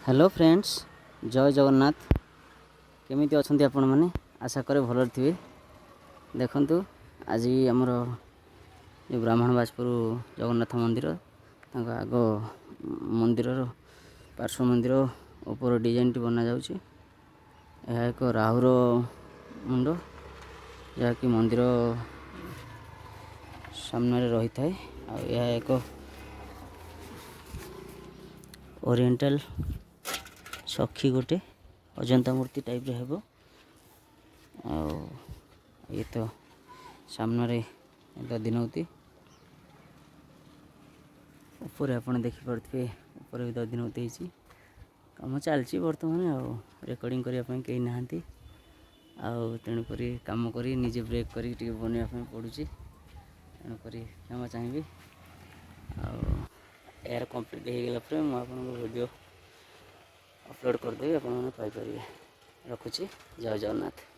Hello friends, ଜୟ ଜଗନ୍ନାଥ। କେମିତି ଅଛନ୍ତି ଆପଣମାନେ? ଆଶା କରେ ଭଲରେ ଥିବେ। ଦେଖନ୍ତୁ, ଆଜି ଆମର ଯେଉଁ ବ୍ରାହ୍ମଣ ବାଜପୁର ଜଗନ୍ନାଥ ମନ୍ଦିର, ତାଙ୍କ ଆଗ ମନ୍ଦିରର ପାର୍ଶ୍ୱ ମନ୍ଦିର ଉପର ଡିଜାଇନଟି ବନାଯାଉଛି। ଏହା ଏକ ରାହୁର ମୁଣ୍ଡ, ଯାହାକି ମନ୍ଦିର ସାମ୍ନାରେ ରହିଥାଏ। ଆଉ ଏହା ଏକ ଓରିଏଣ୍ଟାଲ ସଖୀ, ଗୋଟେ ଅଜନ୍ତା ମୂର୍ତ୍ତି ଟାଇପ୍ର ହେବ। ଆଉ ଇଏ ତ ସାମ୍ନାରେ ଦଧିନଉତି। ଉପରେ ଆପଣ ଦେଖିପାରୁଥିବେ, ଉପରେ ବି ଦଧିନଉତି ହେଇଛି। କାମ ଚାଲିଛି ବର୍ତ୍ତମାନ। ଆଉ ରେକର୍ଡ଼ିଂ କରିବା ପାଇଁ କେହି ନାହାନ୍ତି, ଆଉ ତେଣୁକରି କାମ କରି ନିଜେ ବ୍ରେକ୍ କରିକି ଟିକେ ବନେଇବା ପାଇଁ ପଡ଼ୁଛି। ତେଣୁକରି କ୍ଷମା ଚାହିଁବି। ଆଉ ଏହାର କମ୍ପ୍ଲିଟ୍ ହେଇଗଲା ପରେ ମୁଁ ଆପଣଙ୍କୁ ଭିଡ଼ିଓ ଅପଲୋଡ଼ କରିଦେବି, ଆପଣମାନେ ପାଇପାରିବେ। ରଖୁଛି, ଜୟ ଜଗନ୍ନାଥ।